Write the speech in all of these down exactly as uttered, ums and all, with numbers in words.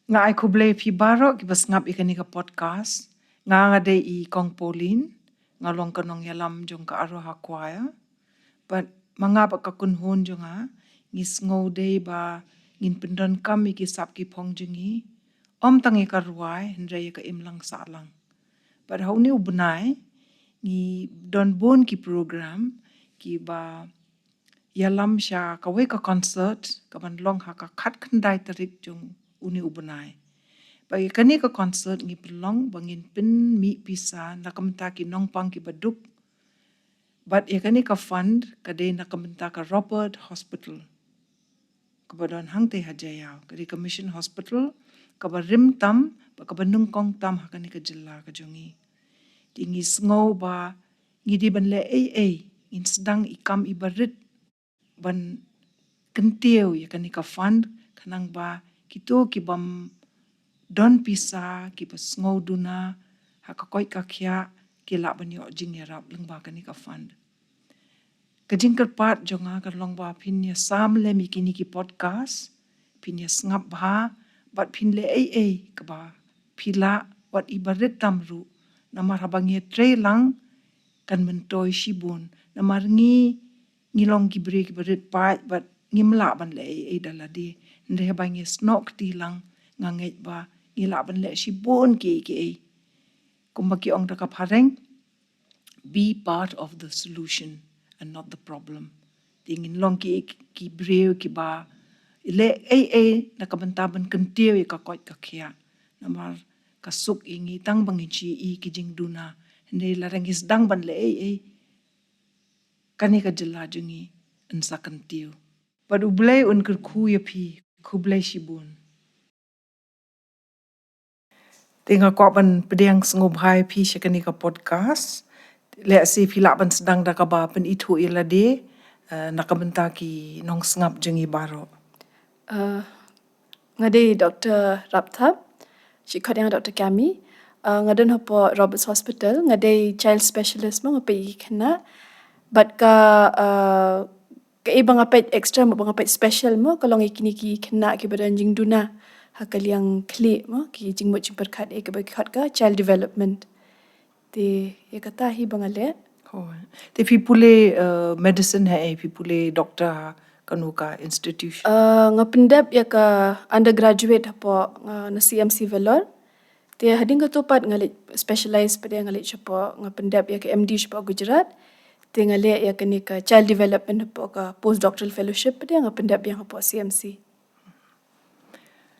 Nga ai khublei phi baroh kiba sngap ïa kane ka podcast. Nga nga dei i Kong Pauline, nga long ka nongïalam jong ka Aroha Choir. Bad ma nga bad ka kynhun jong nga, ngi sngew dei ba ngin pyndonkam ïa ki sap ki phong jong ngi. Ym tang ïa ka rwai, hynrei ïa ka imlang sahlang. Bad ha une u bnai, ngi don bun ki program, kiba ïalam sha kawei ka concert, kaban long ha ka khatkhyndai tarik jong une u bnai. Bad ïa kane ka concert ngi pynlong ba ngin pynmih pisa na ka bynta ki nongpang kiba duk. Bad ïa kane ka fund ka dei na ka bynta ka Robert Hospital, kaba don hangtei ha Jaïaw, ka dei ka Mission Hospital, kaba rim tam, bad kaba nyngkong tam ha kane ka jylla ka jong ngi. Te ngi sngew ba ngi dei ban leh ei ei, ngin sdang i kam iba rit ban kyntiew ïa kane ka fund, khnang ba kito kibym don pisa, kiba sngew duna ha ka koit ka khiah, ki lah ban ïoh jingïarap lyngba kane ka fund. Ka jingkyrpad jong nga ka long ba phin ïa sam lem ïa kine ki podcast, phin ïa sngap bha, bad phin leh ei ei kaba phi lah, wat iba rit tam ruh. Namar haba ngi ïatrei lang, kan myntoi shibun. Namar ngi, ngi long ki briew kiba rit paid, bad ngim lah ban leh ei ei da lade. Hynrei haba ngi ïasnoh kti lang, nga ngeit ba ngi lah ban leh shibun kiei kiei. Kumba ki ong da ka phareng, be part of the solution and not the problem. Te ngin long ki, ki briew kiba leh ei ei na ka bynta ban kyntiew ïa ka koit ka khiah. Namar ka suk ïa ngi tang ba ngin shu ïohi ki jingduna. Hynrei lada ngi sdang ban leh ei ei, kane ka jylla jong ngi yn sa kyntiew. Bad U Blei un kyrkhu ïa phi, khublei shibun. Te nga kwah ban pdiang sngewbha ïa phi sha kane ka podcast. Lehse phi lah ban sdang da kaba pynithuh ïa lade, eh, na ka bynta ki nongsngap jong ngi baroh. Eh, nga dei Doktor Rapthap, shi khot ïa nga Doktor Kami. Eh, nga don hapoh Roberts Hospital, nga dei child specialist mo, nga peit ïa ki khynnah. Bad ka, eh, kaei ba nga peit extra mo, ba nga peit special mo, ka long ïa kine ki khynnah kiba don jingduna ha ka liang khlieh mo, ki jingmut jingpyrkhat, eh, kaba ki khot ka child development. Te ïa kata hi ba nga leh. Hooid. Te phi pule, eh, medicine haei, phi pule doctor ha kano ka institution? Eh, nga pyndep ïa ka undergraduate hapoh, eh, na C M C Vellore. Te hadien kato pat nga leit specialize pat, nga leit shapoh, nga pyndep ïa ka M D shapoh Gujarat. Te nga leh ïa kane ka child development hapoh ka postdoctoral fellowship pat, nga pyndep ïa hapoh C M C.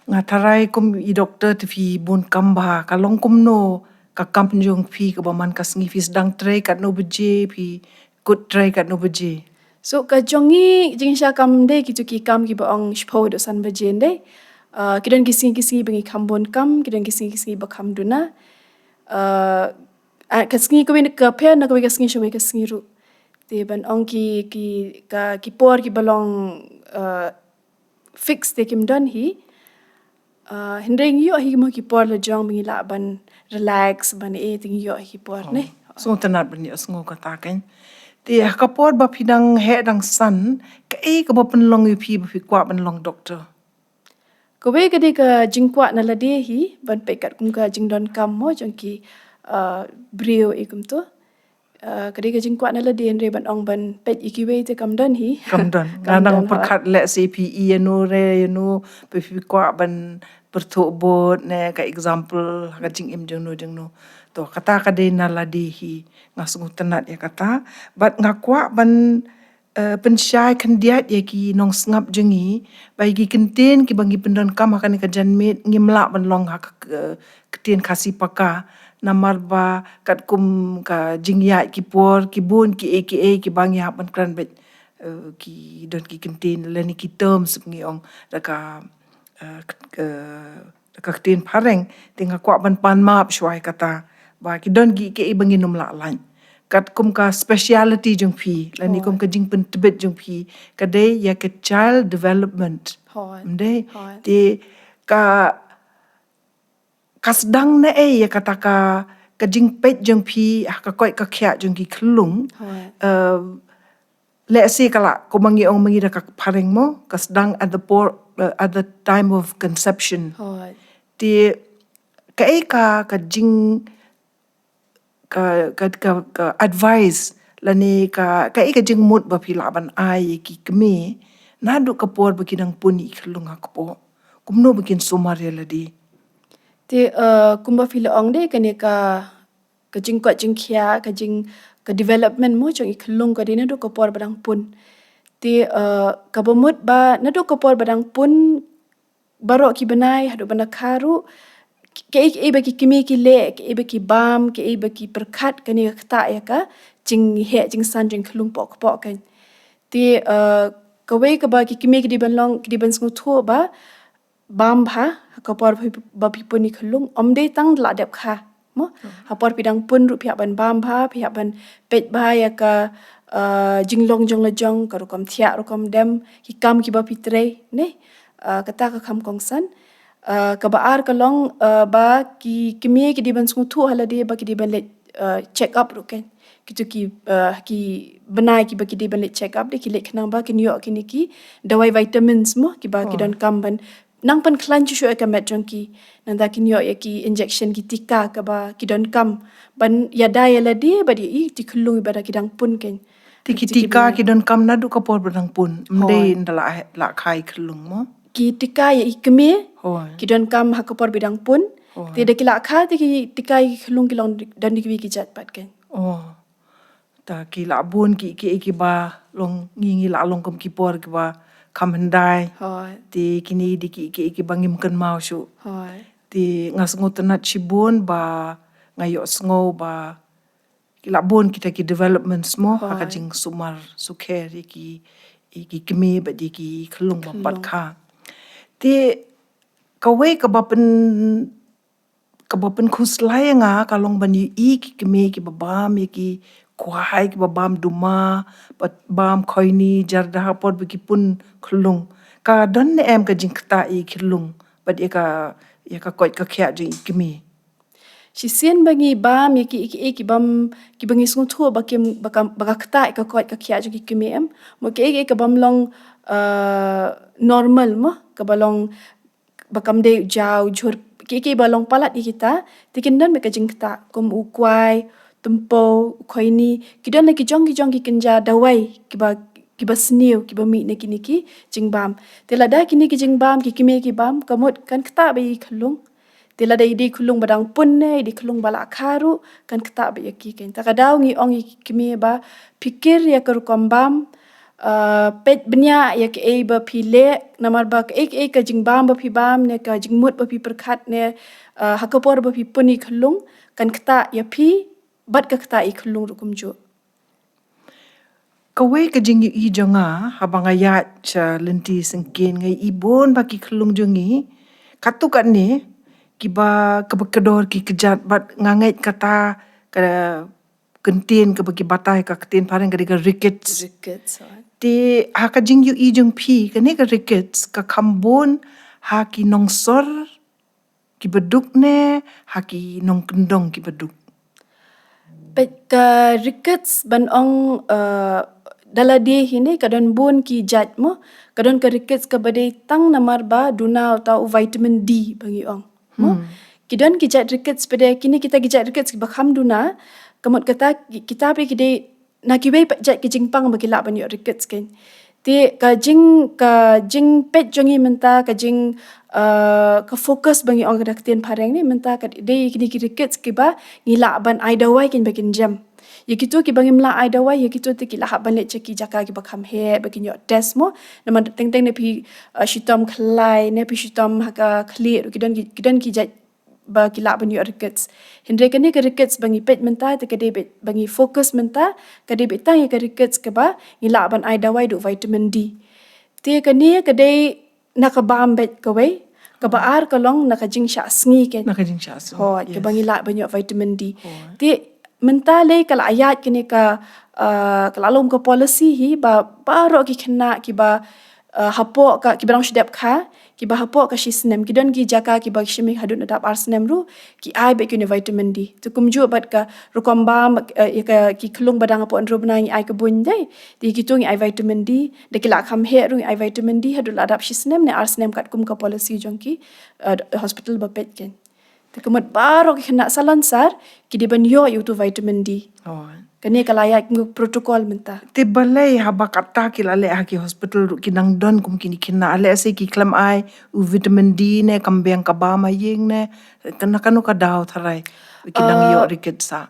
Nga tharai kum i doctor te phi bun kam bha, ka long kumno ka kam jong phi kaba man ka sngi, phi sdang trei katno baje, phi kut trei katno baje? So ka jong ngi jingsha kam dei kito ki kam kiba ong shiphew haduh san baje dei. Ah, ki don ki sngi ki sngi ba ngi kham bun kam, ki don ki sngi ki sngi ba kham duna. Ah, ah, ka sngi kawei ka pher na kawei ka sngi sha kawei ka sngi ruh. Te ban ong ki, ki, ka, ki por kiba long, ah, fix te kim don hi. Ah, hynrei ngi ïoh hi mo ki por la jong ba ngi lah ban relax, ban eh, te ngi ïoh hi ki por ne. Sngewtynnat ban ïohsngew kata kan. Te ha ka por ba phi dang heh dang san, kaei kaba pynlong ïa phi ba phi kwah ban long doctor? Kawei ka dei ka jingkwah na lade hi, ban peit katkum ka jingdonkam mo jong ki, ah, briew eh kumto. Ah, ka dei ka jingkwah na lade, hynrei ban ong ban peit ïa kiwei te kam don hi. Kam don. Kam don, hooid. Nga nang pyrkhat lehse phi ïa no re ïa no, phi, phi kwah ban pyrthuh bud ne ka example ha ka jingim jong no jong no. To kata ka dei na lade hi, nga sngewtynnat ïa kata. Bad nga kwah ban, eh, pynshai khyndiat ïa ki nongsngap jong ngi ba ïa ki kyntien kiba ngi pyndonkam ha kane ka janmiet ngim lah ban long ha ka, eh, ktien Khasi paka. Namar ba katkum ka jingïaid ki por, ki bun kiei kiei kiba ngi hap ban kren beit, eh, ki don ki kyntien lane ki terms ba ngi ong da ka, eh, k-, eh, da ka ktien phareng, te nga kwah ban pan map shuwa ïa kata ba ki don kiei kiei ba ngin ym lah lait. Katkum ka speciality jong phi lane kum ka jingpyntbit jong phi, ka dei ïa ka child development. Hooid. Ym dei? Hooid. Te ka ka sdang naei ïa kata ka, ka jingpeit jong phi ha ka koit ka khiah jong ki khyllung? Hooid. Eh, lehse ka lah, kumba ngi ong ma ngi da ka phareng mo, ka sdang at the por-, eh, at the time of conception. Hooid. Te kaei ka, ka jing, ka, ka, ka, ka advice lane ka, kaei ka jingmut ba phi lah ban ai ïa ki kmie naduh ka por ba ki dang pun ïa ki khyllung ha kpoh, kumno ba kin sumar ïa lade? Te, eh, kumba phi la ong de, kane ka, ka jingkoit jingkhiah, ka jing, ka development mo jong i khyllung ka dei naduh ka por ba dang pun. Te, eh, kaba mut ba naduh ka por ba dang pun, baroh ki bnai haduh ba nyngkong ruh, kaei kaei ba ki kmie ki leh, kaei ba ki bam, kaei ba ki pyrkhat, kane ka ktah ïa ka jingheh jingsan jong i khyllung poh kpoh kan. Te, eh, kawei kaba ki kmie ki dei ban long, ki dei ban sngewthuh ba bam bha ha ka por ba phi pun i khyllung, ym dei tang la dep kha mo. Ha por phi dang pun ruh phi hap ban bam bha, phi hap ban peit bha ïa ka, eh, jinglong jong la jong, ka rukom thiah rukom dem, ki kam kiba phi trei ne, eh, kata ka kam kongsan. Eh, kaba ar ka long, eh, ba ki kmie ki dei ban sngewthuh ha lade ba ki dei ban leit, eh, check up ruh kan. Kito ki, eh, ki bnai kiba ki dei ban leit check up de, ki leit khnang ba kin ïoh kine ki dawai vitamins mo, kiba ki donkam ban nang pynkhlaiñ shuh shuh ïa ka met jong ki. Nangta kin ïoh ïa ki injection, ki tika kaba ki donkam ban ïada ïa lade bad ïa i, i khyllung iba da ki dang pun kan. Te ki tika ki donkam naduh ka por ba dang pun, ym dei ynda la, la kha i khyllung mo? Ki tika ïa i kmie ki donkam ha ka por ba dang pun. Te da ki la kha te ki tika ïa i khyllung ki long don da kiwei ki jait pat kan. Oh. Ta ki la bun ki, ki, kiba long ngi, ngi la long kum ki por kiba kham hyndai. Te kine dei ki, ki, kiba ngim kynmaw shuh. Te nga sngewtynnat shibun ba nga ïohsngew ba ki la bun kita ki developments mo ha ka jingsumar sukher ïa ki, ïa ki kmie bad ïa ki khyllung ba pat kha. Te kawei kaba pyn, kaba pynkhuslai ïa nga ka long ban ïohi ki kmie kiba bam ïa ki kwai, kiba bam duma, bad bam khoini, jardah ha por ba ki pun khyllung. Ka don ne em ka jingktah ïa i khyllung bad ïa ka, ïa ka koit ka khiah jong i kmie? Shisien ba ngi bam ïa ki, ïa ki, ïa ki bam, kiba ngi sngewthuh ba kim, ba ka, ba ka ktah ïa ka koit ka khiah jong ki kmie em. Mo, ki, ïa ki, ïa ki bam long, eh, normal mo, kaba long ba kam dei u jaw u jhur, ki, ki ba long palat ïa kita, te kin don beit ka jingktah, kum u kwai, tympew, u khoini, ki don la ki jong ki jong ki kynja dawai kiba, kiba sniew kiba mih na kine ki jingbam. Te lada kine ki jingbam ki kmie ki bam, ka mut kan ktah beit ïa i khyllung. Te lada i dei i khyllung ba dang pun ne i dei i khyllung ba la kha ruh, kan ktah beit ïa ki kan. Ta ka daw ngi ong ïa ki kmie ba phikir ïa ka rukom bam, ah, peit bniah ïa kaei ba phi leh, namar ba kaei kaei ka jingbam ba phi bam ne ka jingmut ba phi pyrkhat ne, ah, ha ka por ba phi pun ïa i khyllung, kan ktah ïa phi bad ka ktah ïa i khyllung ruh kumjuh. Kawei ka jingïohi jong nga, haba nga ïaid sha lynti syngkien, nga ïohi bun ba ki khyllung jong ngi katto katne, kiba, kaba kdor ki kjat, bad nga ngeit kata ka kyntien kaba ki batai, ka ktien phareng ka dei ka rickets. Rickets, right. Te ha ka jingïohi jong phi, kane ka rickets ka kham bun ha ki nongsor kiba duk ne ha ki nongkyndong kiba duk? Peit, ka rickets ban ong, eh, da lade hi ne ka don bun ki jait mo, ka don ka rickets kaba dei tang namar ba duna uta u vitamin D ba ngi ong mo. Hmm. Ki don ki jait rickets pat de, kine kita ki jait rickets kiba kham duna, ka mut kata ki, kita pat ki dei na kiwei pat jait ki jingpang ba ki lah ban ïoh rickets kan. Te ka jing, ka jingpeit jong ngi mynta, ka jing, eh, ka focus ba ngi ong ka da ka ktien phareng ne mynta ka dei kine ki rickets kiba ngi lah ban ai dawai kan ba kin jem. Ïa kito kiba ngim lah ai dawai, ïa kito te ki lah hap ban leit sha ki jaka kiba kham heh ba kin ïoh test mo. Namar teng teng ne phi, eh, shitom khlai ne phi shitom ha ka khlieh ruh ki don ki, ki don ki jait ba ki lah ban ïoh rickets. Hynrei kane ka rickets ba ngi peit mynta te ka dei beit, ba ngi focus mynta ka dei beit tang ïa ka rickets kaba ngi lah ban ai dawai da u vitamin D. Te kane ka dei na ka bam beit kawei, kaba ar ka long na ka jingshah sngi kan. Na ka jingshah sngi. Hooid, kaba ngi lah ban ïoh vitamin D. Hooid. Te mynta lei ka la ïaid kane ka, ah, ka la long ka policy hi ba baroh ki khynnah kiba Uh, hapoh ka, kiba dang shu dep kha, kiba hapoh ka shi snem, ki don ki jaka kiba ki shim haduh na dap ar snem ruh, ki ai beit ki uni vitamin D. Te kumjuh bad ka rukom bam, uh, ïa ka, ki khyllung ba dang hapoh hynriew bnai ngi ai ka buiñ dei. Te kito ngi ai vitamin D, da ki la kham heh ruh ngi ai vitamin D haduh la dap shi snem ne ar snem katkum ka policy jong ki, uh, hospital ba peit kein. Te ka mut baroh ki khynnah salonsar ki dei ban ïoh ïa utu vitamin D. Oh. Kane ka la ïaid kum protocol mynta. Te balei haba kata ki la leh ha ki hospital ruh ki nang don kum kine ki khynnah, lehse ki khlem ai u vitamin D ne kam biang ka bam ha ïing ne, kano kano ka daw tharai ki nang ïoh rickets sa.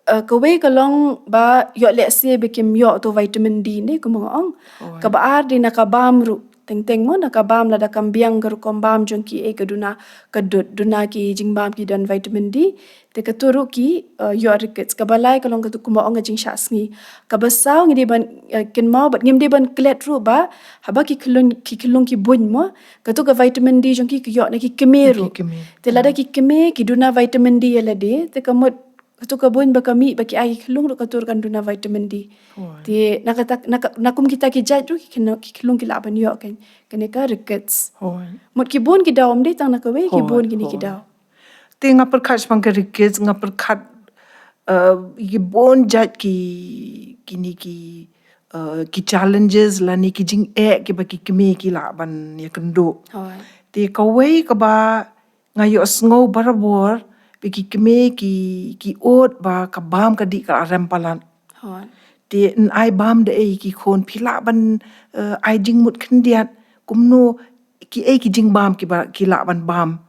Uh, kawei ka long ba ïoh lehse ba kim ïoh utu vitamin D ne kumba nga ong. Oh. Kaba ar dei na ka bam ruh. Teng teng mo na ka bam, lada kam biang ka rukom bam jong ki, eh, ka duna ka dud, duna ki jingbam ki don vitamin D. Te katu ruh ki, uh, ïoh rickets. Kaba lai ka long katu kumba ong ka jingshah sngi. Kaba saw ngi dei ban, uh, kynmaw bad ngim dei ban klet ruh ba haba ki khyllung, ki khyllung ki buiñ mo, katu ka vitamin D jong ki ki ïoh na ki kmie ruh. Ki kmie. Te lada ki kmie ki duna vitamin D ïa lade, te ka mut katu ka buiñ ba ka mih ba ki ai ki khyllung ruh katu ruh kan duna vitamin D. Hooid. Te na kata, na ka, na kum kita ki jait ruh ki khyllung, ki khyllung ki lah ban ïoh kan, kane ka rickets. Hooid. Mut ki bun ki daw, ym dei tang na kawei, ki bun kine ki daw. Te nga pyrkhat shaphang ka rickets, nga pyrkhat, uh, ki bun jait ki, kine ki, uh, ki challenges lane ki jingeh kiba ki kmie ki lah ban ïakynduh. Hooid. Te kawei kaba nga ïohsngew barabor ba ki kmie ki, ki ud ba ka bam ka dih ka la rem palat. Hooid. Te yn ai bam da ei ki khun, phi lah ban, eh, ai jingmut khyndiat kumno, kiei ki jingbam kiba, ki lah ban bam,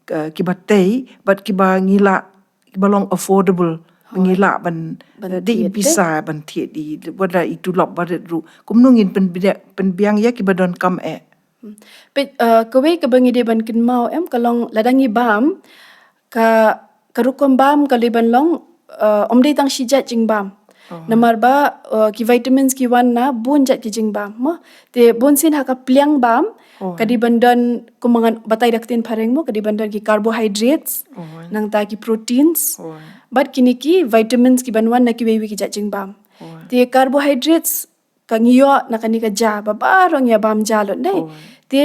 eh, kiba tei bad kiba ngi lah, kiba long affordable. Hooid. Ngi lah ban, ban, eh, dei thied, pisa ban thied, dei wat la i tulop barit ruh. Kumno ngin pynbiang, pynbiang ïa kiba donkam eh. Hmm. Peit, eh, kawei kaba ngi dei ban kynmaw em, ka long lada ngi bam, ka, ka rukom bam ka dei ban long, eh, ym dei tang shi jait jingbam. Oh. Namar ba, eh, ki vitamins ki wan na bun jait ki jingbam mo. Te bun sien ha ka pliang bam, oh, ka dei ban don, kumba ngan batai da ka ktien phareng mo, ka dei ban don ki carbohydrates, oh, nangta ki proteins, oh, bad kine ki vitamins kiban wan na kiwei kiwei ki jait jingbam. Oh. Te carbohydrates ka ngi ïoh na kane ka ja, ba baroh ngi ïa bam ja lut dei. Hooid. Te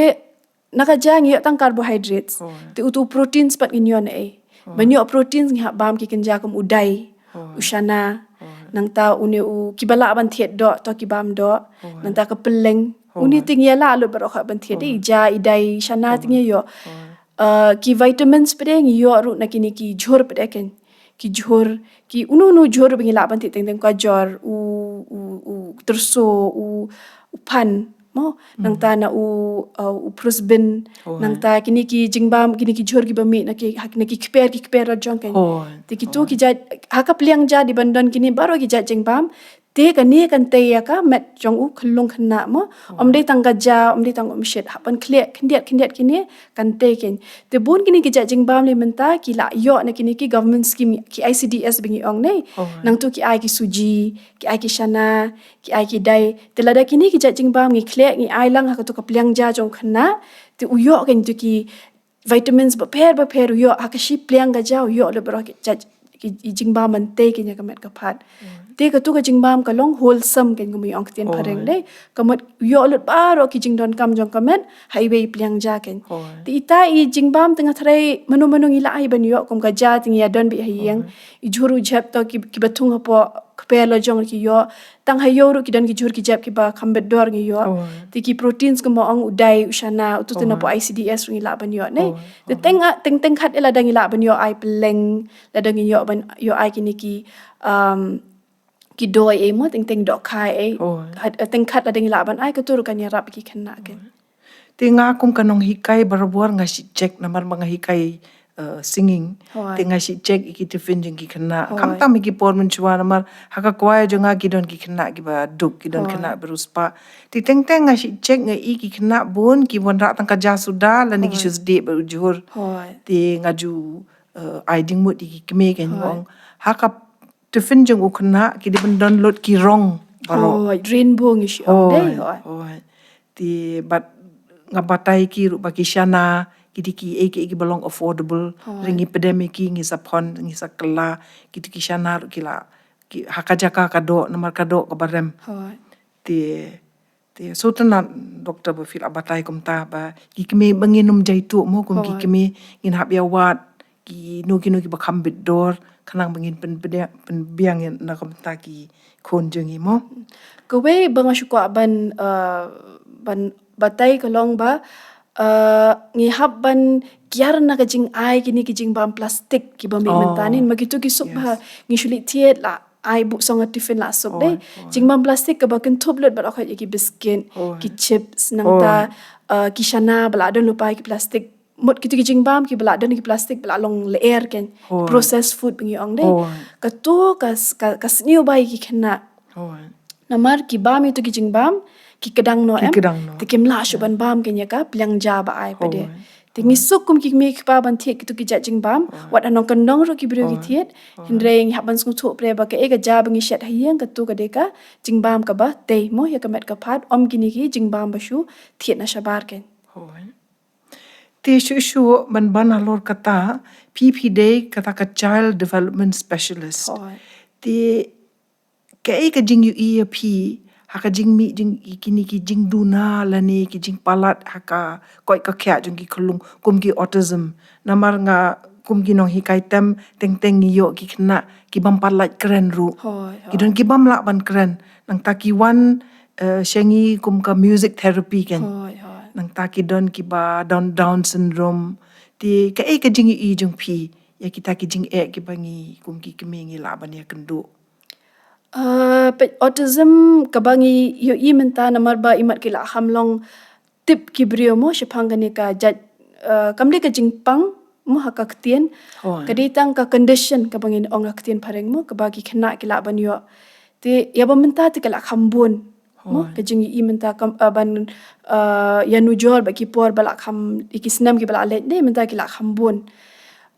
na ka ja ngi ïoh tang carbohydrates. Hooid. Te utu proteins pat ngin ïoh na ei? Hooid. Ban ïoh proteins ngi hap bam ki kynja kum u dai, hooid, u shana, hooid, nangta une u kiba lah ban thied doh, to ki bam doh, hooid, nangta ka pylleng. Hooid. Une te ngi ïa lah lut baroh ka ban thied dei, hooid, ja, i dai, shana, hooid, te ngi ïoh. Hooid. Uh, ki vitamins pat de ngi ïoh ruh na kine ki jhur pat de kein. Ki jhur, ki uno uno jhur ba ngi lah ban thied teng teng, ka jhur, u, u, u tyrso, u, u phan, mo, hmm, nangta na u, uh, u prusbin, oh, nangta kine ki jingbam, kine ki jhur kiba mih na ki, ha, na ki kper, ki kper la jong kein. Oh. Te kito, oh, ki jait, ha ka pliang ja dei ban don kine baroh ki jait jingbam, te kane kan tei ïa ka met jong u khyllung khynnah mo. Oh. Ym dei tang ka ja, ym dei tang u mshit. Hap ban khleh khyndiat khyndiat kine kan tei kein. Te bun kine ki jait jingbam lei mynta ki la ïoh na kine ki government scheme, ki I C D S ba ngi ong ne. Oh. Nangtu ki ai ki suji, ki ai ki shana, ki ai ki dai. Te lada kine ki jait jingbam ngi khleh ngi ai lang ha katu ka pliang ja jong u khynnah, te u ïoh kein tu ki vitamins bapher bapher, u ïoh ha ka shi pliang ka ja, u ïoh lut baroh ki jait, ki, ki jingbam ban tei kein ïa ka met ka phad. Mm. Te katu ka jingbam ka long wholesome kein, kumba ngi ong ka ktien phareng dei. Ka mut u ïoh lut baroh ki jingdonkam jong ka met ha iwei i pliang ja kein. Te ita i jingbam te nga tharai mano mano ngi lah hi ban ïoh, kum ka ja te ngi ïa don beit ha ïing. I jhur u jhep to ki, kiba thung hapoh kper la jong ki ïoh. Tang ha ïew ruh ki don ki jhur ki jhep kiba kham bit dor ngi ïoh. Oh. Te ki proteins kumba ong u dai, u shana, utu te napoh I C D S ruh ngi lah ban ïoh ne. Oh. Te teng, ah, teng teng khat eh lada ngi lah ban ïoh ai pylleng, lada ngi ïoh ban ïoh ai kine ki, um, ki doh ei mo, teng teng dohkha ei. Oh. Teng khat lada ngi lah ban ai, katu ruh kan ïarap ki khynnah kein. Oh. Te nga kum ka nonghikai barabor nga shu check namar ba nga hikai, eh, singing. Hooid. Te nga shu check ïa ki tiffin jong ki khynnah. Hooid. Khamtam ha ki por mynshuwa namar ha ka choir jong nga ki don ki khynnah kiba duk, ki don khynnah ba riewspah. Te teng teng nga shu check nga ïohi ki khynnah bun ki wanrah tang ka ja suda lane ki shu sdieh bad u jhur. Hooid. Te nga ju, eh, ai jingmut ïa ki kmie kein, hooid, ong ha ka tiffin jong u khynnah ki dei ban don lut ki rong baroh. Hooid, rainbow ngi shu ong dei, hooid. Hooid. Te bad nga batai ki ruh ba ki shana, ki dei kiei kiei kiba long affordable. Hooid. Hynrei ngi pdem ïa ki, ngi sa phon, ngi sa kylla, kitu ki shana ruh ki la, ki, ha ka jaka ka doh, namar ka doh kaba rem. Hooid. Te Te sngewtynnat, Doctor, ba phi la batai kumta ba ki kmie ba ngin ym jaituh mo, kum ki kmie ngin hap ïa wad kino kino kiba kham bit dor khnang ba ngin pynbiang, pynbiang ïa na ka bynta ki khun jong ngi mo. Kawei ba nga shu kwah ban, uh, ban batai ka long ba, uh, ngi hap ban kiar na ka jingai kine ki jingbam plastik kiba mih mynta, ne ma kito ki suk ba ngi shu leit thied la ai buh song ha tiffin la suk dei. Jingbam plastik kaba kynthup lut bad, okay, ïa ki biscuit, ki chips, nangta, uh, ki shana ba la don lypa ki plastik. Mut kito ki jingbam kiba la don ki plastik ba la long lyer, kan, processed food ba ngi ong dei. Kato ka, ka, ka sniew bha ïa ki khynnah. Namar ki bam ïa kito ki jingbam, ki kdang noh, em. Te kim lah shuh ban bam, kan, ïa ka pliang ja ba ai pat de. Te ngi suk kum ki kmie ki kpa ban thied kito ki jait jingbam, wat ha nongkyndong ruh ki briew ki thied. Hynrei ngi hap ban sngewthuh pre ba kaei ka ja ba ngi shet ha ïing, kato ka dei ka jingbam kaba tei mo ïa ka met ka phad, ym kine ki jingbam ba shu thied na shabar, kan. Te shuh shuh ban ban halor kata, phi phi dei kata ka child development specialist. Te kaei ka jingïohi ïa phi ha ka jingmih jong kine ki jingduna lane ki jingpalat ha ka koit ka khiah jong ki khyllung kum ki autism? Namar nga kum ki nonghikai tem, teng teng ngi ïoh ki khynnah ki bym pat lah kren ruh. Ki don ki bym lah ban kren, nangta ki wan, eh, sha ngi kum ka music therapy, kan. Nangta ki don kiba don Down syndrome. Te kaei ka jingïohi jong phi ïa kita ki jingeh kiba ngi kum ki kmie ngi lah ban ïakynduh? Uh, peit, autism kaba ngi ïohi mynta namar ba imat ki la kham long tip ki briew mo shaphang kane ka jait, uh, kam dei ka jingpang mo ha ka ktien. Ka dei tang ka condition kaba ngin ong ha ktien phareng mo, kaba ki khynnah ki lah ban ïoh. Te ïa ba mynta te ka la kham bun mo, ka jingïohi mynta kam, uh, ban, uh, ïanujor ba ki por ba la kham, ïa ki snem kiba la leit, dei mynta ki la kham bun.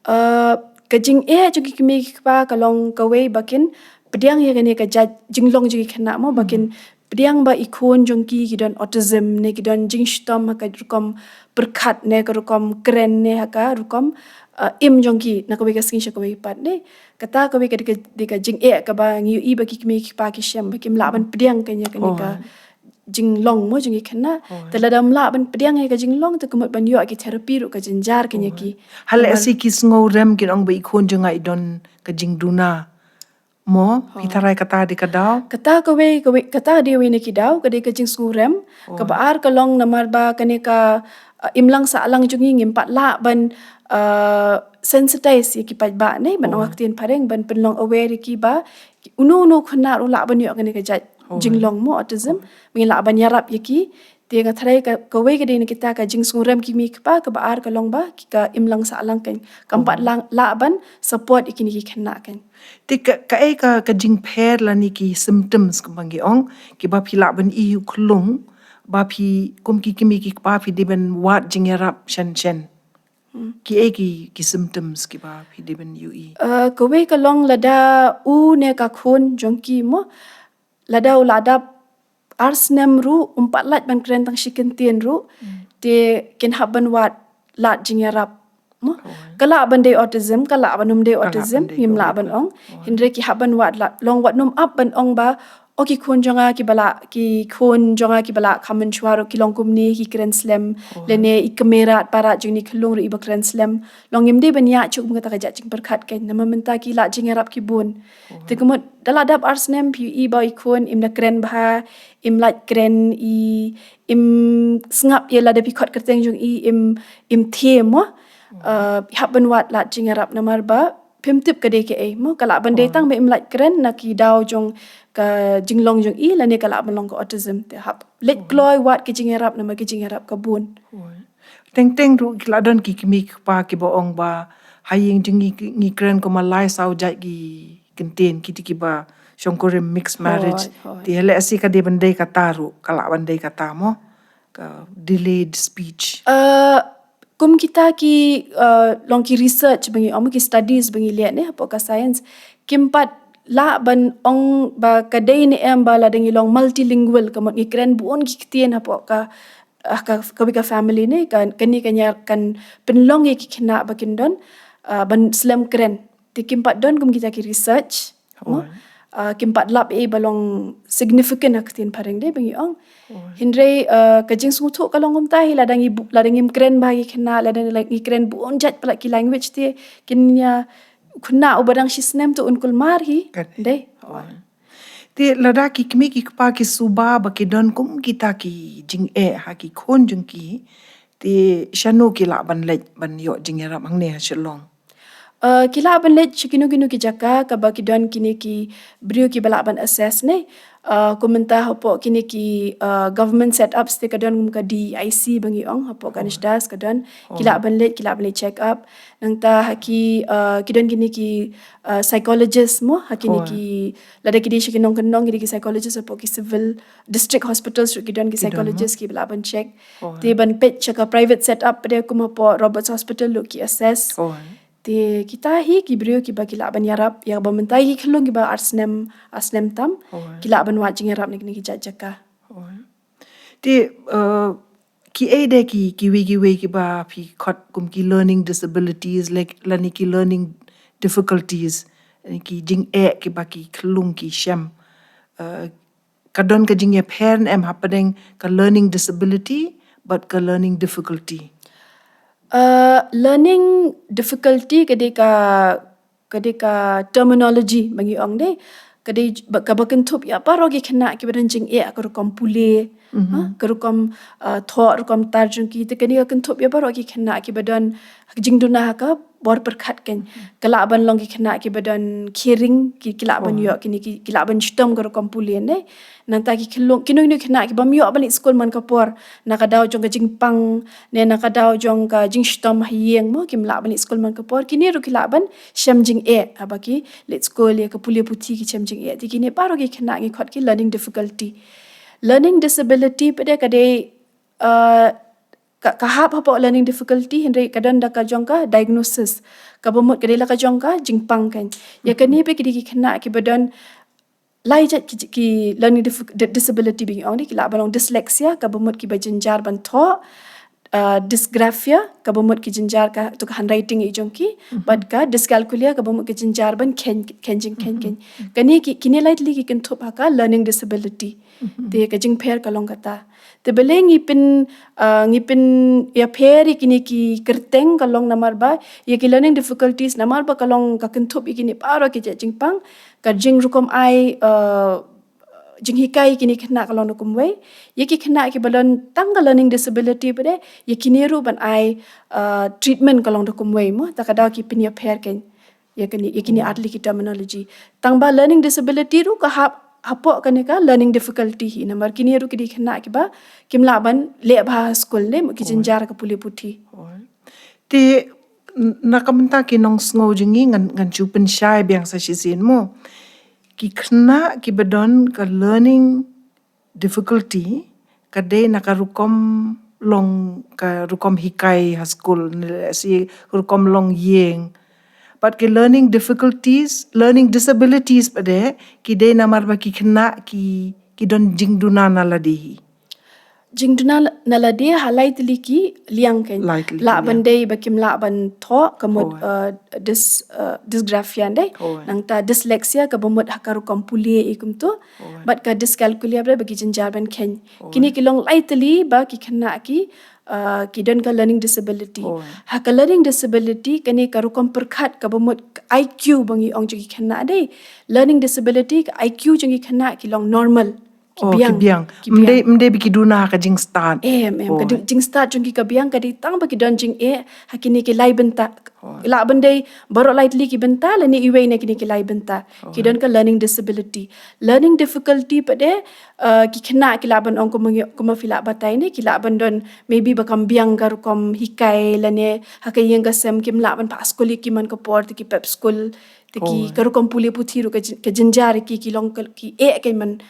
Uh, ka jingeh jong ki kmie ki kpa ka long kawei ba kin pdiang ïa kane ka jait jinglong jong ki khynnah mo, ba kin pdiang ba i khun jong ki ki don autism ne ki don jingshitom ha ka rukom pyrkhat ne ka rukom kren ne ha ka rukom, uh, im jong ki na kawei ka sngi sha kawei pat, ne. Kata kawei ka dei ka, dei ka jingeh kaba ngi ïohi ba ki kmie ki kpa ki shem ba kim lah ban pdiang kane, kane ka jinglong mo jong ki khynnah. Te lada ym lah ban pdiang ïa ka jinglong te ka mut ban ïoh ki therapy ruh ka jynjar kane ki. Hale si ki sngewrem kin ong ba i khun jong nga i don ka jingduna mo, phi tharai kata dei ka daw? Kata kawei, kawei, kata dei wei na ki daw, ka dei ka jingsngewrem. Kaba ar ka long namar ba kane ka, uh, imlang sahlang jong ngi ngim pat lah ban, uh, sensitize ïa ki paidbah, ne, ban ong ha ktien phareng, ban pynlong aware ïa ki ba uno uno khynnah ruh lah ban ïoh kane ka jait jinglong mo autism, ba ngin lah ban ïarap ïa ki. Te nga tharai ka, kawei ka dei na kita ka jingsngewrem ki kmie ki kpa, kaba ar ka long ba ki ka imlang sahlang, kan, kam pat lah ban support ïa kine ki khynnah, kan. Te ka, kaei ka, ka jingpher lane ki symptoms kumba ngi ong, kiba phi lah ban i u khlung ba phi kum ki kmie ki kpa phi dei ban wad jingïarap shen shen? Kiei ki, ki symptoms kiba phi dei ban ïohi? Uh, kawei ka long lada u ne ka khun jong ki mo, lada u la dap ar snem ruh, um pat lah ban kren tang shi kyntien ruh, te kin hap ban wad lad jingïarap mo. Ka lah ban dei autism, ka lah ban ym dei autism, ngim lah ban ong. Hynrei ki hap ban wad lad, long wat nym ap ban ong ba, o, ki khun jong nga kiba la, ki khun jong nga kiba la kham mynshuwa ruh ki long kumne, ki kren slem, lane i kmie rat parat jong kane ka khyllung ruh iba kren slem. Long ngim dei ban ïa shu kum kata ka jait jingpyrkhat, kan, namar mynta ki lad jingïarap ki bun. Te ka mut da la dap ar snem phi ïohi ba i khun im da kren bha, im lait kren, i im sngap ïa lada phi khot kyrteng jong i, im, im thiem mo. Uh, hap ban wad lad jingïarap namar ba phim tip ka dei kaei mo, ka lah ban dei tang ba im lait kren na ki daw jong ka jinglong jong i, lane ka lah ban long ka autism. Te hap leit kloi wad ka jingïarap namar ka jingïarap ka bun. Teng teng ruh ki la don ki kmie ki kpa kiba ong ba ha ïing jong ngi ngi kren kumba lai saw jait ki kyntien, kiti kiba shongkurim, mixed marriage. Te lehse ka dei ban dei kata ruh, ka lah ban dei kata mo, ka delayed speech. Uh, kum kita ki, uh, long ki research ba ngi ong, ki studies ba ngi leh ne hapoh ka science, kim pat lah ban ong ba ka dei ne em ba lada ngi long multilingual, ka mut ngi kren bun ki ktien hapoh ka, ah, ka, kawei ka family ne, ka, kane ka ïa kan pynlong ïa ki khynnah ba kin don, ah, ban slem kren. Te kim pat don kum kita ki research mo. ah, kim pat lap ei ba long significant ha ka ktien phareng de ba ngi ong. Hynrei, ah, ka jingsngewthuh ka long kumta hi lada ngi bu-, lada ngim kren bha ki khynnah, lada ngi kren bun jait palat ki language te, kin ïa khynnah uba dang shi snem te un kulmar hi. Kan. De. Te lada ki kmie ki kpa ki suba ba ki don kum kita ki jingeh ha ki khun jong ki, te shano ki lah ban leit ban ïoh jingïarap hangne ha Shillong? Uh, ki lah ban leit sha kino kino ki jaka kaba ki don kine ki briew kiba lah ban assess ne. Uh, kum mynta hapoh kine ki, uh, government setups te ka don kum ka D E I C ba ngi ong, hapoh Ganesh Das ka don. Ki lah ban leit, ki lah ban leit check up. Nangta ha ki, uh, ki don kine ki, uh, psychologist mo, ha kine ki, lada ki dei sha ki nongkyndong, ki dei ki psychologist hapoh ki civil district hospitals ruh ki don ki psychologist kiba lah ban check. Te ban peit sha ka private setup pat de kum hapoh Roberts Hospital ruh ki assess. Te kita hi ki briew kiba ki lah ban ïarap, ïa ba mynta ki khyllung kiba ar snem, ar snem tam, ki lah ban wad jingïarap na kine ki jait jaka. Te, uh, ki ei de ki, kiwei kiwei kiba phi khot kum ki learning disabilities, like, lane ki learning difficulties, ki jingeh kiba ki khyllung ki shem. Uh, ka don ka jingïapher ne em hapdeng ka learning disability bad ka learning difficulty? Uh, learning difficulty ka dei ka, ka dei ka terminology ba ngi ong de. Ka dei j-, ba, kaba kynthup ïa baroh ki khynnah kiba don jingeh ka rukom pule. Ha? Ka rukom, uh, thoh, rukom tar jong ki. Te kane ka kynthup ïa baroh ki khynnah kiba don jingduna ha ka bor pyrkhat kan. Ka lah ban long ki khynnah kiba don khering, ki, ki lah ban ïoh kine ki, ki lah ban shitom ka rukom pule ne. Nangta ki khyllung, kino kino khynnah kibym ïoh ban leit skul man ka por, na ka daw jong ka jingpang, ne na ka daw jong ka jingshitom ha ïing mo, kim lah ban leit skul man ka por, kine ruh ki lah ban shem jingeh, haba ki leit skul ïa ka pule puthi ki shem jingeh. Te kine baroh ki khynnah ngi khot ki learning difficulty. Learning disability pat de ka dei, uh, ka, ka hap hapoh learning difficulty, hynrei ka don da ka jong ka diagnosis. Kaba mut ka dei la ka jong ka jingpang kan. Ïa kane pat ki dei ki khynnah kiba don lai jait ki, ki learning diffi-, di-, disability ba ngi ong de, ki lah ban long dyslexia, kaba mut kiba jynjar ban thoh, uh, dysgraphia, kaba mut ki jynjar ka, to ka handwriting i jong ki, bad ka dyscalculia, kaba mut ki jynjar ban kheiñ, kheiñ jingkheiñ kheiñ. Kane ki, kine lai tylli ki kynthup ha ka learning disability. Te ka jingpher ka long kata. Te balei ngi pyn, uh, ngi pynïapher ïa kine ki kyrteng ka long namar ba ïa ki learning difficulties namar ba ka long ka kynthup ïa kine baroh ki jait jingpang, ka jingrukom ai, uh, jinghikai ïa kine khynnah ka long da kumwei. Ïa ki khynnah kiba don tang ka learning disability pat de, ïa kine ruh ban ai, uh, treatment ka long da kumwei mo, ta ka daw ki pynïapher kan. Ïa kine, ïa kine ar tylli ki terminology. Tang ba learning disability ruh ka hap hapoh kane ka learning difficulty hi. Namar kine ruh ki dei khynnah kiba kim lah ban leh bha ha skul ne, mo, ki jynjar ka pule puthi. Te n-, na ka bynta ki nongsngew jong ngi ngan, ngan shu pynshai biang sa shisien mo. Ki khynnah kiba don ka learning difficulty, ka dei na ka rukom long, ka rukom hikai ha skul, ne lehse rukom long ïing. Bad ki learning difficulties, learning disabilities pat de, ki dei namar ba ki khynnah ki, ki don jingduna na lade hi. Jingduna na lade ha lai tylli ki liang kan. Lai tylli ki liang. Lah ban dei ba kim lah ban thoh, ka mut, uh, dys-, uh, dysgraphia de. Nangta dyslexia, kaba mut ha ka rukom pule i kumto. Bad ka dyscalculia pat de ba ki jynjar ban kheiñ. Kine ki long lai tylli ba ki khynnah ki, uh, ki don ka learning disability. Ha ka learning disability kane ka rukom pyrkhat kaba mut I Q ba ngi ong jong ki khynnah de. Learning disability ka I Q jong ki khynnah ki long normal. Ki biang. Ki biang. Mdei, mdei ba ki duna ha ka jingstad. Em, em, ka jingstad jong ki ka biang ka dei tang ba ki don jingeh ha kine ki lai bynta. Lah ban dei baroh lai tylli ki bynta lane iwei na kine ki lai bynta. Ki don ka learning disability. Learning difficulty pat de, uh, ki khynnah ki lah ban ong kumba ngi, kumba phi lah batai ne, ki lah ban don maybe ba kam biang ka rukom hikai lane ha ka ïing ka sem kim lah ban phah skul ïa ki man ka por, te ki pep skul, te ki ka rukom pule puthi ruh ka jyn-, ka jynjar ïa ki, ki long ka, ki eh ka man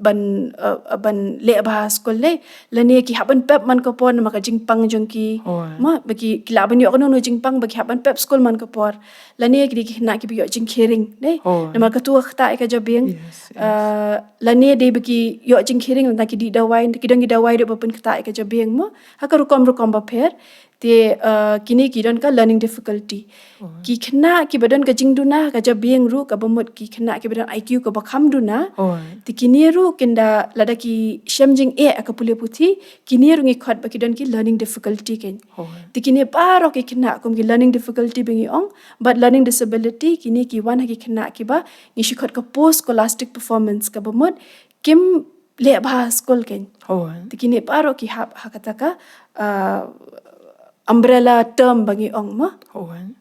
ban, uh, ban leh bha ha skul lei. Lane ki hap ban pep man ka por namar ka jingpang jong ki. Hooid. Mo, ba ki, ki lah ban ïoh kano kano jingpang ba ki hap ban pep skul man ka por. Lane ki dei ki khynnah kiba ïoh jingkheiñ, ne? Hooid. Namar katu ka ktah ïa ka jabieng. Yes, yes. Uh, lane dei ba ki ïoh jingkheiñ, lane ki dih dawai, ki don ki dawai ruh ba pynktah ïa ka jabieng mo. Ha ka rukom rukom bapher. Te, uh, kine ki don ka learning difficulty. Hooid. Ki khynnah kiba don ka jingduna ha ka jabieng ruh, kaba mut ki khynnah kiba don I Q kaba kham duna. Hooid. Te kine ruh kin da, lada ki shem jingeh ha ka pule puthi, kine ruh ngi khot ba ki don ki learning difficulty kein. Hooid. Te kine baroh ki khynnah kum ki learning difficulty ba ngi ong, bad learning disability, kine ki wan ha ki khynnah kiba ngi shu khot ka post scholastic performance, kaba mut kim leh bha ha skul kein. Hooid. Te kine baroh ki hap ha kata ka, uh, umbrella term ba ngi ong mo. Hooid.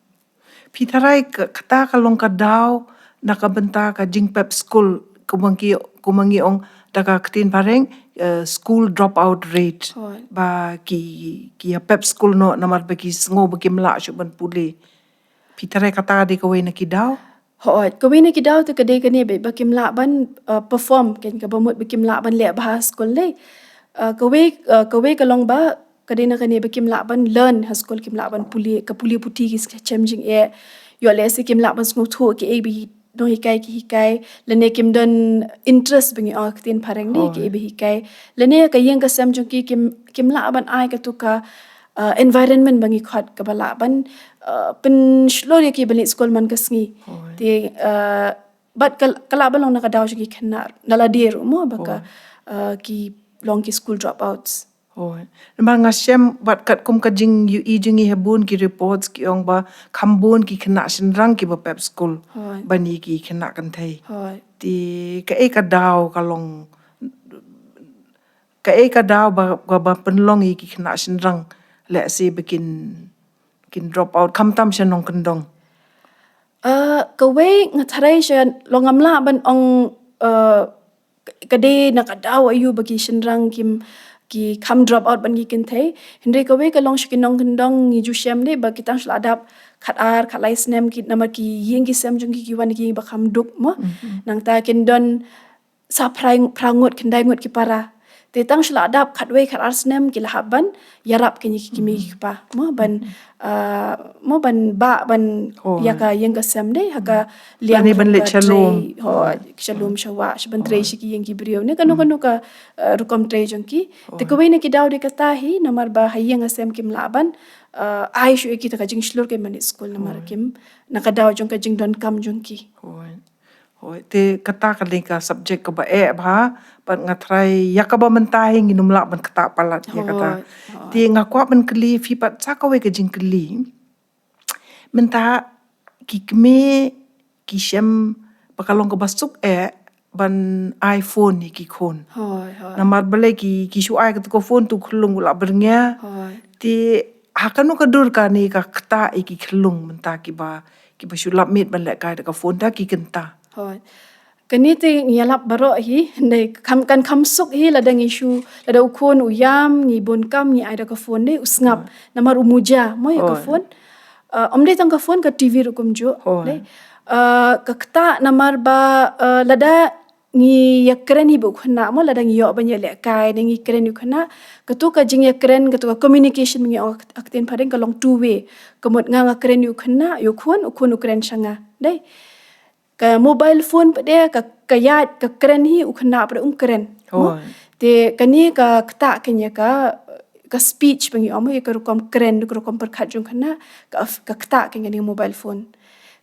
Phi tharai ka, kata ka long ka daw na ka bynta ka jingpep skul, kumba ngi, kumba ngi ong da ka ktien phareng, uh, school dropout rate. Hooid. Ba ki, ki ïa pep skul noh namar ba ki sngew ba kim lah shuh ban pule. Phi tharai kata dei kawei na ki daw? Hooid, kawei na ki daw te ka dei kane ba, ba kim lah ban, uh, perform, kein, kaba mut ba kim lah ban leh bha ha skul lei. Uh, kawei, uh, kawei ka long ba, ka dei na kane ba kim lah ban learn ha skul, kim lah ban pule, ka pule puthi ki shem jingeh. Ïoh lehse kim lah ban sngewthuh kiei ba ki nonghikai ki hikai, lane kim don interest ba ngi ong ha ka ktien phareng ne, hooid, kiei ba hikai. Lane ka ïing ka sem jong ki kim, kim lah ban ai katu ka, uh, environment ba ngi khot kaba lah ban, uh, pynshlur ïa ki ban leit skul man ka sngi. Hooid. Te, uh, bad ka, ka lah ban long na ka daw jong ki khynnah na lade ruh mo ba ka, hooid, uh, ki long ki school dropouts. Hooid. Namar nga shem bad katkum ka jingïohi jong ngi ha bun ki reports ki ong ba kham bun ki khynnah shynrang kiba pep skul. Hooid. Ban ïa ki khynnah kynthei. Hooid. Te kaei ka daw ka long, kaei ka daw ba, ba, ba pynlong ïa ki khynnah shynrang lehse ba kin, kin drop out khamtam sha nongkyndong? Uh, kawei nga tharai sha long ngam lah ban ong, uh, ka dei na ka daw aïu ba ki shynrang kim, ki kham drop out ban ki kynthei. Hynrei kawei ka long sha ki nongkyndong ngi ju shem dei ba ki tang shu la dap khat ar, khat lai snem ki namar ki ïing ki sem jong ki ki wan ki ba kham duk mo. Mhm. Nangta kin don sa phra, phra ngut, khyndai ngut ki para. Te tang shu la dap khatwei khat ar snem ki la hap ban ïarap kine ki kmie ki kpa. Mo ban, ah, mo ban bah ban, hooid, ïa ka ïing ka sem dei ha ka liang ban leit sha lum. Hooid, sha lum sha wah, sha ban trei sha ki ïing ki briew. Ne kano kano ka, ah, rukom trei jong ki. Te kawei na ki daw dei kata hi, namar ba ha ïing ha sem kim lah ban, ah, ai shuh ïa kita ka jingshlur ki ban leit skul namar kim, na ka daw jong ka jingdonkam jong ki. Hooid. Hooid, te kata ka dei ka subject kaba eh bha, bad nga tharai ïa kaba mynta hi ngin ym lah ban ktah palat ïa kata. Hooid, hooid. Te nga kwah ban kylli phi pat sa kawei ka jingkylli. Mynta ki kmie ki shem ba ka long kaba suk eh ban ai phone ïa ki khun. Hooid, hooid. Namar balei ki, ki shu ai katu ka phone tu khyllung u la byrngeh. Hooid. Te ha kano ka dur kane ka ktah ïa ki khyllung mynta kiba, kiba shu lap miet ban lehkai da ka phone da ki kynta. Hooid. Kane te ngi ïalap baroh hi, dei kham, kan kham suk hi lada ngi shu, lada u khun u ïam, ngi bun kam, ngi ai da ka phone dei u sngap. Hooid. Namar u muja mo ïa ka phone. Ah, ym dei tang ka phone, ka T V ruh kumjuh. Hooid. Dei. Ah, ka ktah namar ba, ah, lada ngi ïakren hi bad u khynnah mo, lada ngi ïoh ban ïalehkai ne ngi kren ïa u khynnah, katu ka jingïakren, katu ka communication ba ngi ong ha ktien phareng ka long two way. Ka mut nga nga kren ïa u khynnah, ïa u khun, u khun u kren sha nga. Dei. Ka mobile phone pat de ka, ka ïaid ka kren hi, u khynnah pat de um kren. Mo? Hooid. Te kane ka ktah kane ka, ka speech ba ngi ong mo, ïa ka rukom kren, ka rukom pyrkhat jong u khynnah, ka, ka ktah kane ka mobile phone.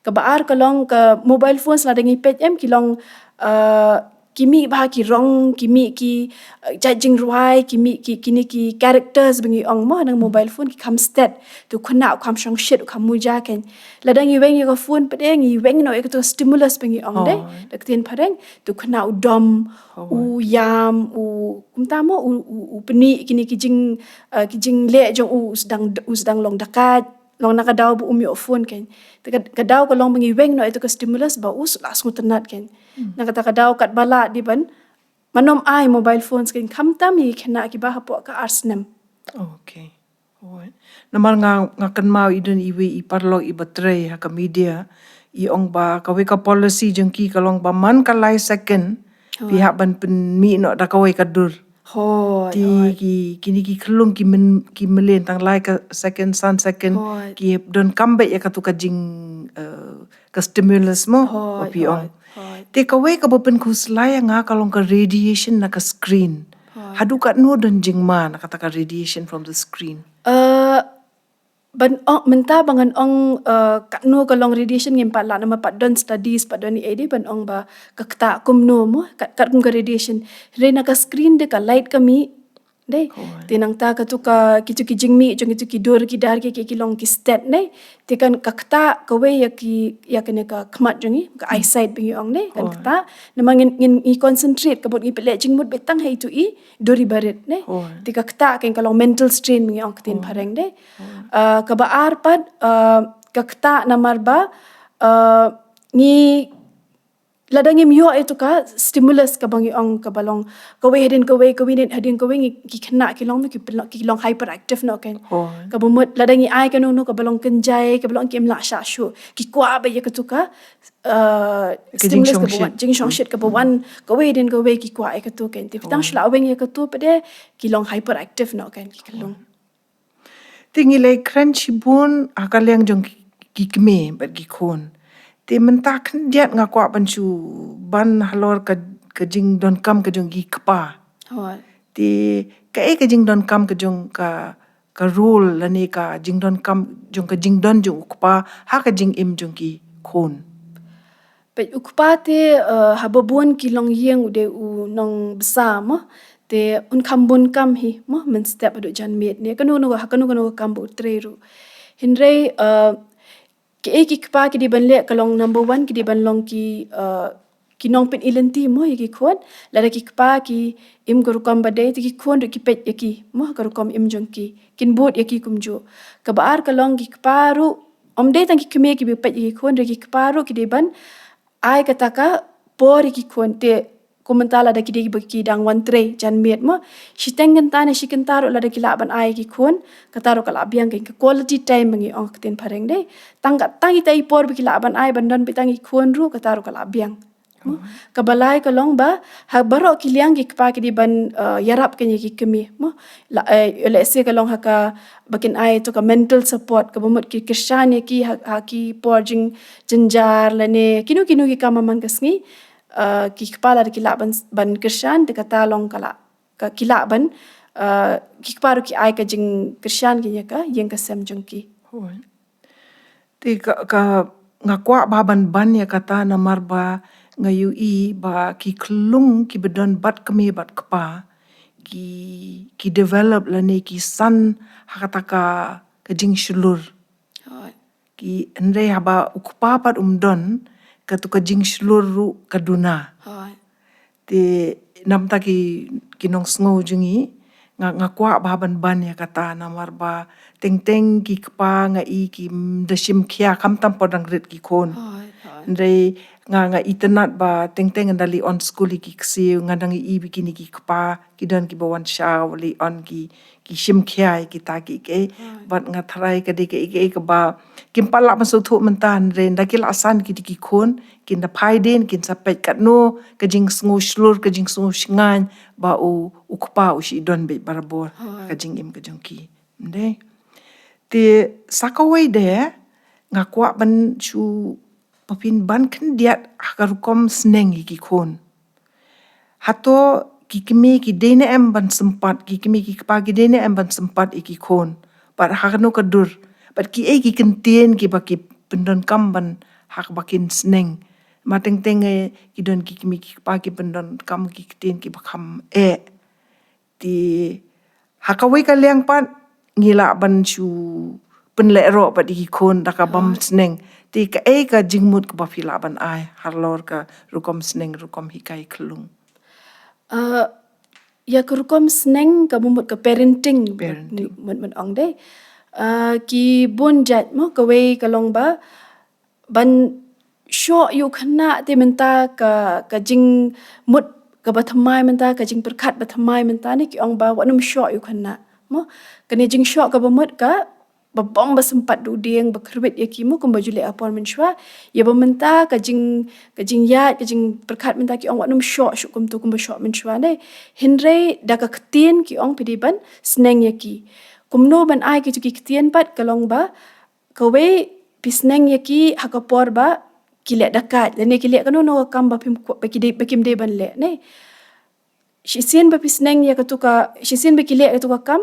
Kaba ar ka long ka mobile phones lada ngi peit em ki long, ah, ki mih bha ki rong, ki mih ki, ah, jait jingrwai, ki mih ki, kine ki characters ba ngi ong mo, ha nang mobile phone ki kham stet, tu khynnah u kham shongshit, u kham muja kein. Lada ngi weng ïa ka phone pat de ngi weng noh ïa katu stimulus ba ngi ong dei, da ka ktien phareng, tu khynnah u dom, u ïam, u, kumta mo, u, u, u pyni kine ki jing, ah, ki jingleh jong u, u sdang, u sdang long dakait. Long na ka daw ba um ïoh phone kein. Te ka, ka daw ka long ba ngi weng noh ïa tu ka stimulus ba u shu la sngewtynnat kein. Hmm. Na kata ka daw katba lah dei ban, man ym ai mobile phones kein khamtam ïa ki khynnah kiba hapoh ka ar snem. Okay. Hooid. Namar nga, nga kynmaw i don iwei i paralok iba trei ha ka media. I ong ba kawei ka policy jong ki ka long ba man ka lai second Phi hap ban pynmih noh da kawei ka dur. Hooid. Te ki, kine ki khyllung ki myn, ki mlien tang lai ka second, san second, ki donkam beit ïa katu ka jing, eh, ka stimulus mo, ba phi ong. Te kawei kaba pynkhuslai ïa nga ka long ka radiation na ka screen. Haduh katno don jingma na kata ka radiation from the screen? Eh, ban ong, mynta ba ngan ong, eh, katno ka long radiation ngim pat lah namar pat don studies, pat don ei ei ban ong ba ka ktah kumno mo, kat, kat kum ka radiation. Hynrei na ka screen de ka light ka mih, dei. Te nangta katu ka, kitu ki jingmih jong kitu ki dur ki dar ki, ki, ki long ki stet, dei. Te kan ka ktah kawei ïa ki, ïa kane ka khmat jong ngi, ka eyesight ba ngi ong, dei. Kan ktah, namar ngin, ngin, ngi concentrate, ka mut ngi pynleh jingmut beit tang ha itu i dur i barit, dei. Te ka ktah kan ka long mental strain ba ngi ong ktien phareng, dei. Ah, kaba ar pat, ah, ka ktah namar ba, ah, ngi lada ngim ïoh ïa katu ka stimulus kaba ngi ong kaba long kawei hadien kawei, kawei hadien kawei, ngi, ki khynnah ki long, ki pynlong, ki long hyperactive noh kan. Kaba mut lada ngi ai kano kano kaba long kynjai, kaba long kim lah shah shuh, ki kwah beit ïa katu ka, eh, stimulus kaba wan, jingshongshit kaba wan kawei hadien kawei, ki kwah ïa katu kan. Te phi tang shu la weng ïa katu pat de ki long hyperactive noh kan ki khyllung. Te ngi la ïakren shibun ha ka liang jong ki, ki kmie bad ki khun. Te mynta khyndiat nga kwah ban shu ban halor ka, ka jingdonkam ka jong ki kpa. Te kaei ka jingdonkam ka jong ka, ka role lane ka jingdonkam jong ka jingdon jong u kpa ha ka jingim jong ki khun? Peit u kpa te, eh, haba bun ki longïing u dei u nongbsa mo. Te un kham bun kam hi mo mynstep haduh janmiet ne kano kano, ha kano kano ka kam ba u trei ruh. Hynrei, eh, kiei ki kpa ki dei ban leh ka long number one, ki dei ban long ki, eh, ki nongpyni lynti mo ïa ki khun. Lada ki kpa ki im ka rukom ba dei te ki khun ruh ki peit ïa ki mo ha ka rukom im jong ki. Kin bud ïa ki kumjuh. Kaba ar ka long ki kpa ruh, ym dei tang ki kmie kiba peit ïa ki khun, hynrei ki kpa ruh ki dei ban ai kata ka por ïa ki khun. Te kum mynta lada ki dei ba ki dang wan trei janmiet mo, shiteng kynta ne shi kynta ruh lada ki lah ban ai ïa ki khun, kata ruh ka la biang, ka quality time ba ngi ong ha ka ktien phareng, dei. Tang ka, tang ita i por ba ki lah ban ai ban don beit tang ïa ki khun ruh, kata ruh ka la biang. Kaba lai ka long ba ha baroh ki liang ki kpa ki dei ban, eh, ïarap kane ïa ki kmie mo. La, eh, let's say ka long ha kaba kin ai tu ka mental support, kaba mut ki kyrshan ïa ki ha, ha ki por jingjynjar lane kino kino ki kam man ka sngi, eh, ki kpa lada ki lah ban, ban kyrshan te kata long ka la, ka ki lah ban, eh, ki kpa ruh ki ai ka jingkyrshan kane ïa ka ïing ka sem jong ki. Te ka, ka, nga kwah ba ban ban ïa kata namar ba nga ïohi ba ki khyllung kiba don bad kmie bad kpa ki, ki develop lane ki san ha kata ka, ka jingshlur. Ki, hynrei haba u kpa pat um don, katu ka jingshlur ruh ka duna. Te namar ta ki, ki nongsngew jong ngi, nga, nga kwah ba ban ban ïa kata namar ba teng teng ki kpa nga i kim da shim khia khamtam por dang rit ki khun. Hynrei nga, nga itynnad ba teng teng ynda leit on skul ïa ki ksiew nga dang i ba kine ki kpa ki don kiba wan shaw leit on ki, ki shim khia ïa kita kiei kiei. Bad nga tharai ka dei kaei kaei kaba kim pat lah ban sngewthuh mynta, hynrei ynda ki la san ki dei ki khun, kin da phai dien, kin sa peit katno ka jingsngew shlur, ka jingsngew shngaiñ ba u, u kpa u shu don beit barabor ha ka jingim ka jong ki. Ym dei? Te sa kawei de nga kwah ban shu, ba phin ban khyndiat ha ka rukom sneng ïa ki khun. Hato ki kmie ki dei ne em ban sympat, ki kmie ki kpa ki dei ne em ban sympat ïa ki khun? Bad ha kano ka dur? Bad kiei ki kyntien kiba ki pyndonkam ban ha kaba kin sneng? Namar teng teng, eh, ki don ki kmie ki kpa ki pyndonkam ki kyntien kiba kham eh. Te ha kawei ka liang pat ngi lah ban shu pynlehroh bad ïa ki khun da ka bym sneng. Te kaei ka jingmut kaba phi lah ban ai halor ka rukom sneng, rukom hikai khyllung? Ah, ïa ka rukom sneng kaba mut ka parenting, mut, mut ong dei. Ah, ki bun jait mo, kawei ka long ba ban shoh ïa u khynnah te mynta ka, ka jingmut kaba thymmai mynta, ka jingpyrkhat ba thymmai mynta ne ki ong ba wat nym shoh ïa u khynnah. Mo, kane jingshoh kaba mut ka ba bong ba sympat da u dieng ba kyrwit ïa ki mo kumba ju leh ha por mynshuwa. Ïa ba mynta ka jing, ka jingïaid, ka jingpyrkhat mynta ki ong wat nym shoh shuh kumto kumba shoh mynshuwa ne. Hynrei da ka ktien ki ong phi dei ban sneng ïa ki. Kumno ban ai kito ki ktien pat ka long ba kawei phi sneng ïa ki ha ka por ba ki leh dakait lane ki leh kano kano ka kam ba phim, ba ki dei, ba kim dei ban leh ne. Shisien ba phi sneng ïa katu ka, shisien ba ki leh katu ka kam,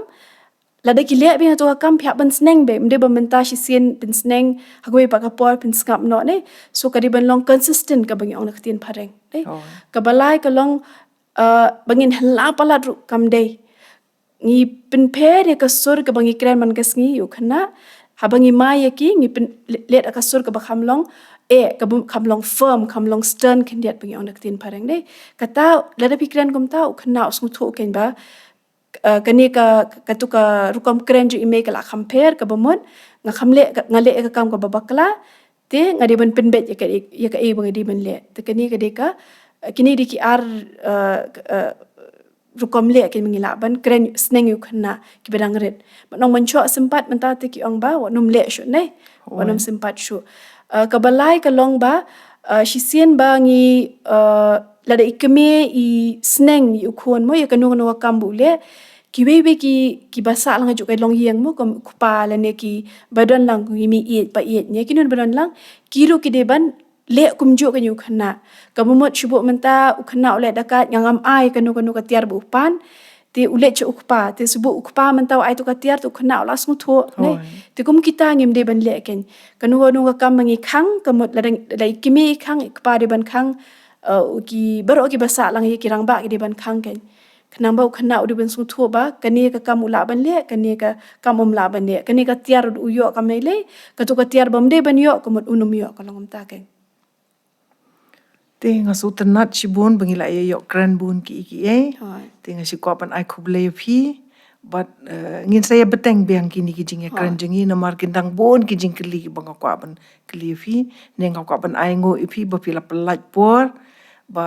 lada ki leh beiñ katu ka kam phi hap ban sneng beiñ, ym dei ba mynta shisien pynsneng ha kawei pat ka por pynsngap noh ne. So ka dei ban long consistent kaba ngi ong na ka ktien phareng ne. Kaba lai ka long, uh, ba ngin hylla palat ruh kam dei. Ngi pynpher ïa ka sur kaba ngi kren man ka sngi ïa u khynnah, haba ngi mai ïa ki ngi pyn, leh da ka sur kaba kham long eh, kaba kham long firm, kham long stern khyndiat ba ngi ong na ka ktien phareng ne. Kata lada phi kren kumta u khynnah u sngewthuh kein ba, uh, kane ka, katu ka rukom kren jong i mei ka la kham pher kaba mut nga kham leh, nga leh ïa ka kam kaba bakla, te nga dei ban pynbeit ïa ka, ïa kaei ba nga dei ban leh. Te kane ka dei ka, uh, kine dei ki ar, uh, uh, rukom leh ki ma ngi lah ban kren sneng ïa u khynnah kiba dang rit. Ban ong ban shoh sympat mynta te ki ong ba wat nym leh shuh ne. Wat nym sympat shuh. Uh, kaba lai ka long ba, uh, shisien ba ngi, uh, lada i kmie i sneng ïa u khun mo ïa kano kano ka kam ba u leh, kiwei wei ki, kiba sah lang ha ju ka longïing mo kum u kpa lane kiba don lang ki mei ïeit pa ïeit ne kino ba don lang, ki ruh ki dei ban leh kumjuh kein ïa u khynnah. Kaba mut shu buh mynta u khynnah u leh dakait nga ngam ai kano kano ka tiar ba u pan. Te u leit sha u kpa, te shu buh u kpa mynta u ai tu ka tiar te u khynnah u la sngewthuh ne. Te kum kita ngim dei ban leh kein. Kano kano ka kam ba ngi khang, ka mut lada, lada i kmie i khang, i kpa dei ban khang, uh, u ki baroh kiba sah lang ïa ki rangbah ki dei ban khang kein. Khnang ba u khynnah u dei ban sngewthuh ba kane ka kam u lah ban leh, kane ka kam um lah ban leh, kane ka tiar u ïoh kam lei lei, katu ka tiar bym dei ban ïoh ka mut un ym ïoh, ka long kumta kein. Te nga sngewtynnat shibun ba ngi la ïa ïoh kren bun kiei kiei. Te nga shu kwah ban ai khublei ïa phi. Bad, eh, ngin sa ïa bteng biang kine ki jingïakren jong ngi namar kin dang bun ki jingkylli kiba nga kwah ban kylli ïa phi. Ne nga kwah ban ai nguh ïa phi ba phi la pyllait por ba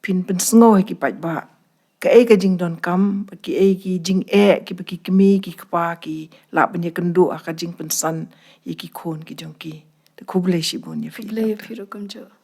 phin pynsngew ïa ki paidbah kaei ka jingdonkam, kiei ki jingeh kiba ki kmie ki kpa ki lah ban ïakynduh ha ka jingpynsan ïa ki khun ki jong ki. Te khublei shibun ïa phi. Khublei ïa phi ruh kumjuh.